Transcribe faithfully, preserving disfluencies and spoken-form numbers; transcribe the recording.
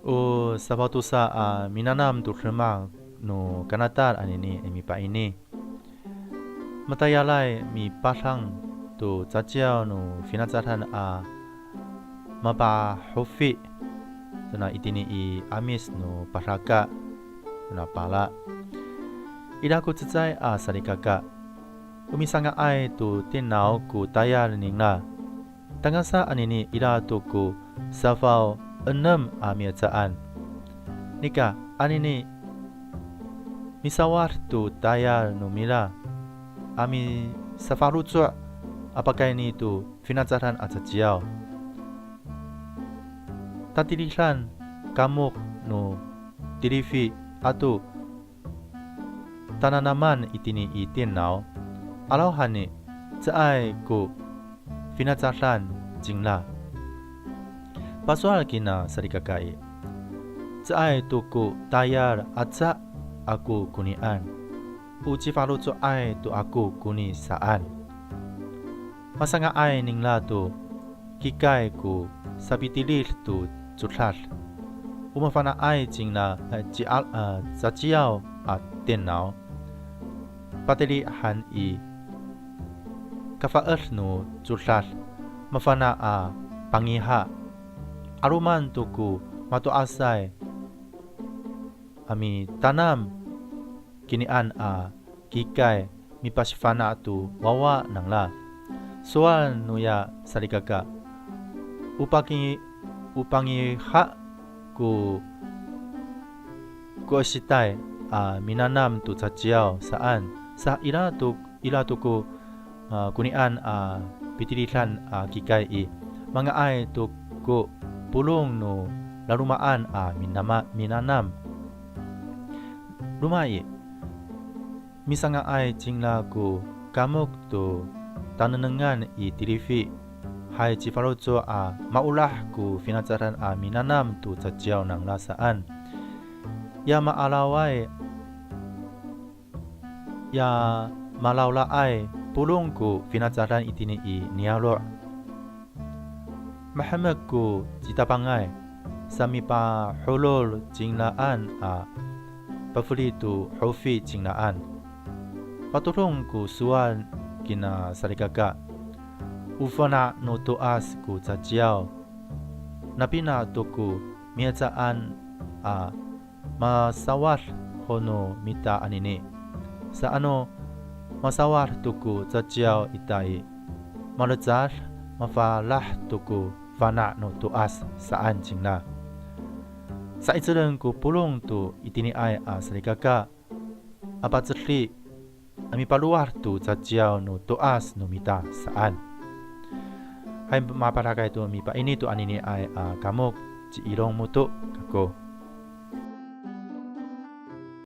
O safaw tosa a minanam to demak no kanatal anini i mipaini. Matayalay mipadang to caciyaw no finacadan a mapahofi tona itini i 'Amis no Padaka tona pala. Ira ko cecay a salikaka, o misanga'ay to tinaw ko tayal ningra. Tangasa anini ira to ko safaw enem a mihecaan. Nika anini misawad to tayal no mira a misafaloco' a pakayni to finacadan a caciyaw. Tatilidan kamok no tilifi ato tananaman itini i tinaw, 'arawhani caay ko finacadan cingra. Pasowal kina salikaka i, caay to ko tayal aca ako konian, o cifaloco'ay to ako koni saan. Masanga'ay ningra to kikay ko sapitilid to codad. O mafana'ay cingra, eh, ci-, a, caciyaw a tinaw. Pateli han i kafaed no codad, mafana' a pangiha. 'Aloman to ko mato'asay a mitanam kinian a kikay mipasifana' to wawa nangra. Sowal noya salikaka, o pangi-, o pangiha ko, ko esitay a minanam to caciyaw saan. Sa ira to, ira to ko, a, konian a pitilidan a kikay i, manga'ay to ko polong no laloma'an a minama-, minanam. Roma i, misanga'ay cingra ko kamok to tanengnengan i tilifi, hay cifaloco' a maolah ko finacadan a minanam to caciyaw nangra saan. Ya ma'araway, ya malawlaay polong ko finacadan itini i niyaro'. Mahemek ko citapangay, sa mipaholol cingraan a pafeli to hofi cingraan. Patodong ko sowal kina salikaka, o fana' no to'as ko caciyaw. Napina to ko mihecaan a masawad ho no mita anini. Sa ano masawad to ko caciyaw ita i, malecad mafalah to ko fana' no to'as saan cingra. Sa'icelen ko polong to itiniay a salikaka a pacedi a mipalowad to caciyaw no to'as no mita saan. Hay mapadakay to mipaini to aniniay a kamok, ci Ilong Moto kako.